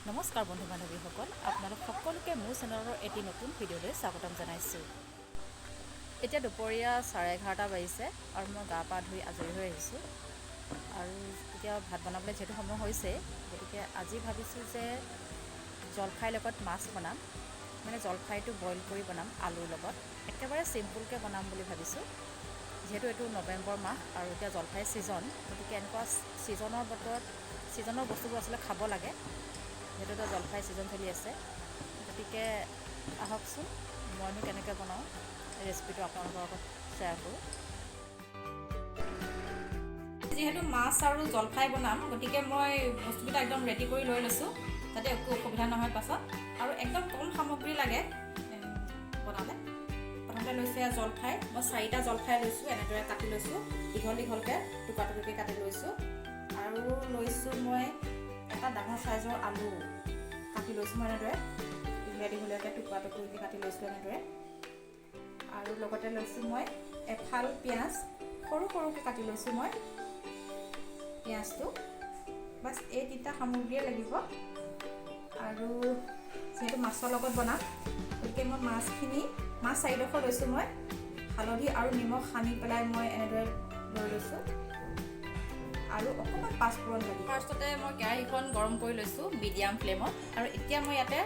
নমস্কাৰ বন্ধু বান্ধৱীসকল, আপোনালোক সকলোকে মোৰ চেনেলৰ এটি নতুন ভিডিঅ'লৈ স্বাগতম জনাইছোঁ। এতিয়া দুপৰীয়া 11:30 বাজিছে আৰু মই গা পা ধুই আজৰি হৈ আহিছোঁ। আৰু এতিয়া ভাত বনাবলৈ যিহেতু সময় হৈছে, গতিকে আজি ভাবিছোঁ যে জলফাইৰ লগত মাছ বনাম। মানে জলফাইটো বইল কৰি বনাম আলুৰ লগত, একেবাৰে চিম্পুলকৈ বনাম বুলি ভাবিছোঁ। যিহেতু এইটো নৱেম্বৰ মাহ আৰু এতিয়া জলফাইৰ ছিজন, গতিকে এনেকুৱা ছিজনৰ বতৰত ছিজনৰ বস্তুবোৰ আচলতে খাব লাগে। যিহেতু এতিয়া জলফাই ছিজন চলি আছে, গতিকে আহকচোন মইনো কেনেকৈ বনাওঁ ৰেচিপিটো আপোনালোকৰ লগত শ্বেয়াৰ কৰোঁ। যিহেতু মাছ আৰু জলফাই বনাম, গতিকে মই বস্তুকেইটা একদম ৰেডি কৰি লৈ লৈছোঁ যাতে একো অসুবিধা নহয় পাছত। আৰু একদম কম সামগ্ৰী লাগে বনালে। প্ৰথমতে লৈছোঁ এয়া জলফাই, মই 4টা জলফাই লৈছোঁ, এনেদৰে কাটি লৈছোঁ, দীঘল দীঘলকৈ টুকুৰা টুকুৰিকৈ কাটি লৈছোঁ। আৰু লৈছোঁ মই এটা ডাঙৰ চাইজৰ আলু কাটি লৈছোঁ মই এনেদৰে দীঘলীয়া দীঘলীয়াকৈ টুকুৰা টুকুৰিকৈ কাটি লৈছোঁ এনেদৰে। আৰু লগতে লৈছোঁ মই এফাল পিঁয়াজ, সৰু সৰুকৈ কাটি লৈছোঁ মই পিঁয়াজটো। বাছ এই 3টা সামগ্ৰীয়ে লাগিব। আৰু যিহেতু মাছৰ লগত বনাম, গতিকে মই মাছ 4ডোখৰ লৈছোঁ মই, হালধি আৰু নিমখ সানি পেলাই মই এনেদৰে লৈ লৈছোঁ। আৰু অকণমান পাঁচফোৰণ লাগিব। ফাৰ্ষ্টতে মই কেৰাহীখন গৰম কৰি লৈছোঁ মিডিয়াম ফ্লেমত। আৰু এতিয়া মই ইয়াতে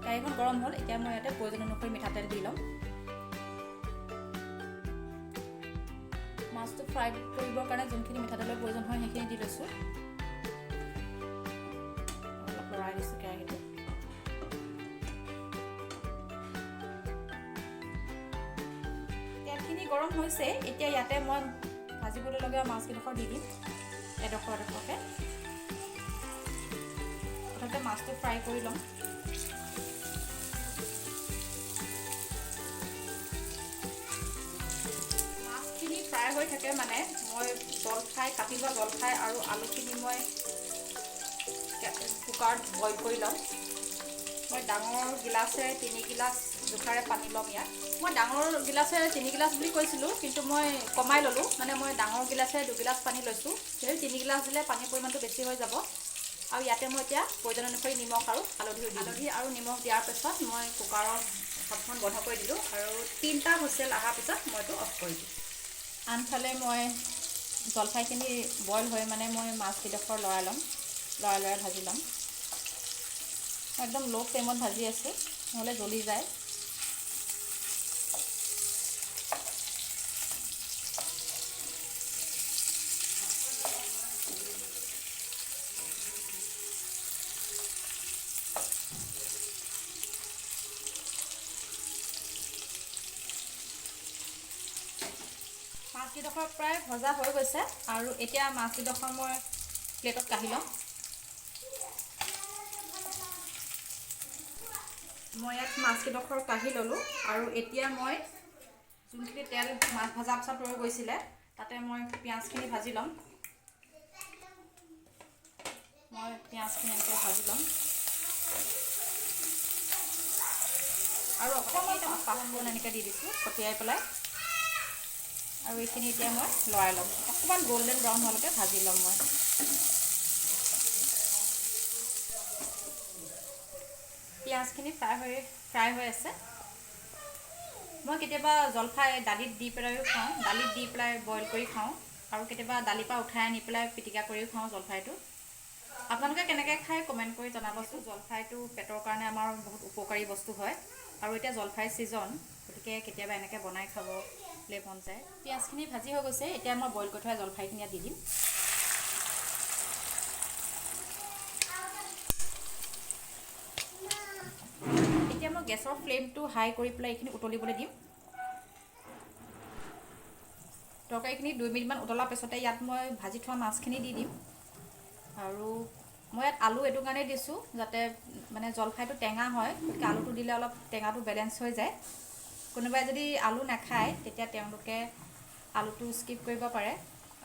কেৰাহীখন গৰম হ'ল, এতিয়া মই ইয়াতে প্ৰয়োজন অনুসৰি মিঠাতেল দি ল'ম। মাছটো ফ্ৰাই কৰিবৰ কাৰণে যোনখিনি মিঠাতেলৰ প্ৰয়োজন হয় সেইখিনি দি লৈছোঁ। অলপ লৰাই দিছোঁ কেৰাহীটো। তেলখিনি গৰম হৈছে, এতিয়া ইয়াতে মই ভাজিবলৈ লগা মাছকেইডোখৰ দি দিম এডোখৰ এডোখৰকৈ। প্ৰথমতে মাছটো ফ্ৰাই কৰি ল'ম। মাছখিনি ফ্ৰাই হৈ থাকে মানে মই জলফাই কাটি লোৱা জলফাই আৰু আলুখিনি মই কুকাৰত বইল কৰি ল'ম। মই ডাঙৰ গিলাচেৰে 3 গিলাচ জোখাৰে পানী ল'ম। ইয়াত মই ডাঙৰ গিলাচেৰে 3 গিলাচ বুলি কৈছিলোঁ, কিন্তু মই কমাই ল'লোঁ। মানে মই ডাঙৰ গিলাচেৰে 2 গিলাচ পানী লৈছোঁ, যিহেতু 3 গিলাচ দিলে পানীৰ পৰিমাণটো বেছি হৈ যাব। আৰু ইয়াতে মই এতিয়া প্ৰয়োজন অনুসৰি নিমখ আৰু হালধিও দিম। হালধি আৰু নিমখ দিয়াৰ পিছত মই কুকাৰৰ ঢাকখন বন্ধ কৰি দিলোঁ আৰু 3টা হুইচেল অহাৰ পিছত মই এইটো অফ কৰি দিম। আনফালে মই জলফাইখিনি বইল হৈ মানে মই মাছকেইডোখৰ লৰাই ল'ম, লৰাই লৰাই ভাজি ল'ম। একদম ল' ফ্লেমত ভাজি আছোঁ, নহ'লে জ্বলি যায়। মাছকেইডোখৰ প্ৰায় ভজা হৈ গৈছে আৰু এতিয়া মাছকেইডোখৰ মই প্লেটত কাঢ়ি ল'ম। মই ইয়াত মাছকেইডোখৰ কাঢ়ি ল'লোঁ আৰু এতিয়া মই যোনখিনি তেল মাছ ভজাৰ পিছত ৰৈ গৈছিলে তাতে মই পিঁয়াজখিনি ভাজি ল'ম। মই পিঁয়াজখিনি এনেকৈ ভাজি ল'ম আৰু অকণমান পাঁচফোৰণ এনেকৈ দি দিছোঁ ছটিয়াই পেলাই। আৰু এইখিনি এতিয়া মই লৰাই ল'ম, অকণমান গল্ডেন ব্ৰাউন হোৱালৈকে ভাজি ল'ম মই। পিঁয়াজখিনি ফ্ৰাই হৈ আছে। মই কেতিয়াবা জলফাই দালিত দি পেলাইও খাওঁ, দালিত দি পেলাই বইল কৰি খাওঁ, আৰু কেতিয়াবা দালিৰ পৰা উঠাই আনি পেলাই পিটিকা কৰিও খাওঁ জলফাইটো। আপোনালোকে কেনেকৈ খায় কমেণ্ট কৰি জনাবচোন। জলফাইটো পেটৰ কাৰণে আমাৰ বহুত উপকাৰী বস্তু হয় আৰু এতিয়া জলফাইৰ ছিজন, গতিকে কেতিয়াবা এনেকৈ বনাই খাবলৈ মন যায়। পিঁয়াজখিনি ভাজি হৈ গৈছে, এতিয়া মই বইল কৰি থোৱা জলফাইখিনি ইয়াত দি দিম। এতিয়া মই গেছৰ ফ্লেমটো হাই কৰি পেলাই এইখিনি উতলিবলৈ দিম। তৰকাৰীখিনি 2 মিনিটমান উতলাৰ পিছতে ইয়াত মই ভাজি থোৱা মাছখিনি দি দিম। আৰু মই ইয়াত আলু এইটো কাৰণেই দিছোঁ যাতে মানে জলফাইটো টেঙা হয়, গতিকে আলুটো দিলে অলপ টেঙাটো বেলেঞ্চ হৈ যায়। কোনোবাই যদি আলু নাখায় তেতিয়া তেওঁলোকে আলুটো স্কিপ কৰিব পাৰে,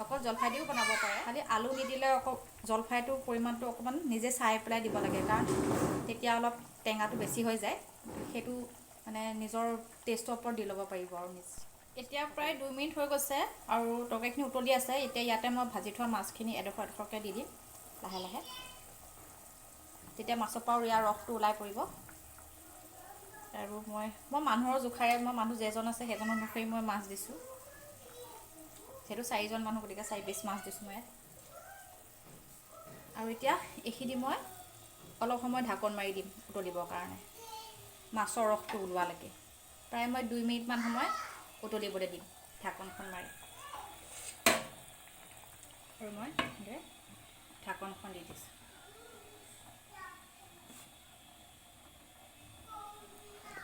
অকল জলফাই দিও বনাব পাৰে। খালি আলু নিদিলে অকল জলফাইটোৰ পৰিমাণটো অকণমান নিজে চাই পেলাই দিব লাগে, কাৰণ তেতিয়া অলপ টেঙাটো বেছি হৈ যায়। সেইটো মানে নিজৰ টেষ্টৰ ওপৰত দি ল'ব পাৰিব। আৰু নিজ এতিয়া প্ৰায় 2 মিনিট হৈ গৈছে আৰু তৰকাৰীখিনি উতলি আছে। এতিয়া ইয়াতে মই ভাজি থোৱা মাছখিনি এডোখৰ এডোখৰকৈ দি দিম লাহে লাহে। তেতিয়া মাছৰ পৰাও ইয়াৰ ৰসটো ওলাই পৰিব। আৰু মই মই মানুহৰ জোখাৰে, মই মানুহ যেইজন আছে সেইজন অনুসৰি মই মাছ দিছোঁ। যিহেতু 4জন মানুহ, গতিকে 4 পিচ মাছ দিছোঁ মই ইয়াত। আৰু এতিয়া এইখিনি মই অলপ সময় ঢাকন মাৰি দিম উতলিবৰ কাৰণে, মাছৰ ৰসটো ওলোৱালৈকে। প্ৰায় মই 2 মিনিটমান সময় উতলিবলৈ দিম ঢাকনখন মাৰি। আৰু মই এনেদৰে ঢাকনখন দি দিছোঁ।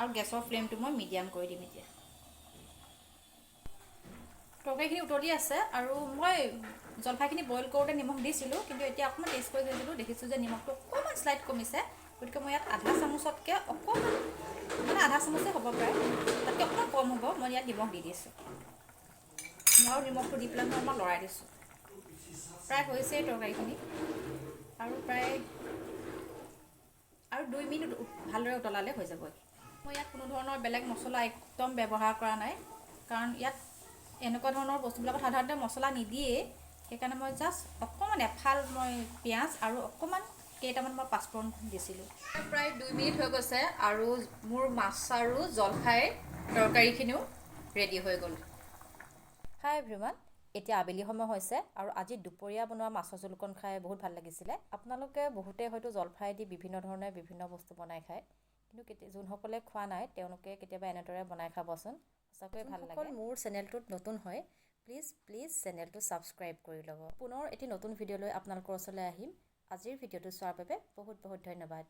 আৰু গেছৰ ফ্লেমটো মই মিডিয়াম কৰি দিম। এতিয়া তৰকাৰীখিনি উতলি আছে আৰু মই জলফাইখিনি বইল কৰোঁতে নিমখ দিছিলোঁ, কিন্তু এতিয়া অকণমান টেষ্ট কৰি চাইছিলোঁ, দেখিছোঁ যে নিমখটো অকণমান শ্লাইট কমিছে। গতিকে মই ইয়াত আধা চামুচতকৈ অকণমান, মানে আধা চামুচে হ'ব প্ৰায়, তাতকৈ অকণমান কম হ'ব, মই ইয়াত নিমখ দি দিছোঁ। মই নিমখটো দি পেলাই মই অকণমান লৰাই দিছোঁ। প্ৰায় হৈছেই তৰকাৰীখিনি। আৰু প্ৰায় আৰু 2 মিনিট ভালদৰে উতলালে হৈ যাব। মই ইয়াত কোনো ধৰণৰ বেলেগ মছলা একদম ব্যৱহাৰ কৰা নাই, কাৰণ ইয়াত এনেকুৱা ধৰণৰ বস্তুবিলাকত সাধাৰণতে মছলা নিদিয়েই। সেইকাৰণে মই জাষ্ট অকণমান এফাল মই পিঁয়াজ আৰু অকণমান কেইটামান মই পাঁচফোৰণ দিছিলোঁ। প্ৰায় 2 মিনিট হৈ গৈছে আৰু মোৰ মাছ আৰু জলফাইৰ তৰকাৰীখিনিও ৰেডি হৈ গ'ল। হাই এভৰিৱান, এতিয়া আবেলি সময় হৈছে আৰু আজি দুপৰীয়া বনোৱা মাছৰ জোলকণ খাই বহুত ভাল লাগিছিলে। আপোনালোকে বহুতে হয়তো জলফাই দি বিভিন্ন ধৰণে বিভিন্ন বস্তু বনাই খায়, কিন্তু যোনসকলে খোৱা নাই তেওঁলোকে কেতিয়াবা এনেদৰে বনাই খাবচোন, সঁচাকৈয়ে ভাল লাগে। মোৰ চেনেলটোত নতুন হয়, প্লিজ প্লিজ চেনেলটো ছাবস্ক্ৰাইব কৰি ল'ব। পুনৰ এটি নতুন ভিডিঅ' লৈ আপোনালোকৰ ওচৰলৈ আহিম। আজিৰ ভিডিঅ'টো চোৱাৰ বাবে বহুত বহুত ধন্যবাদ।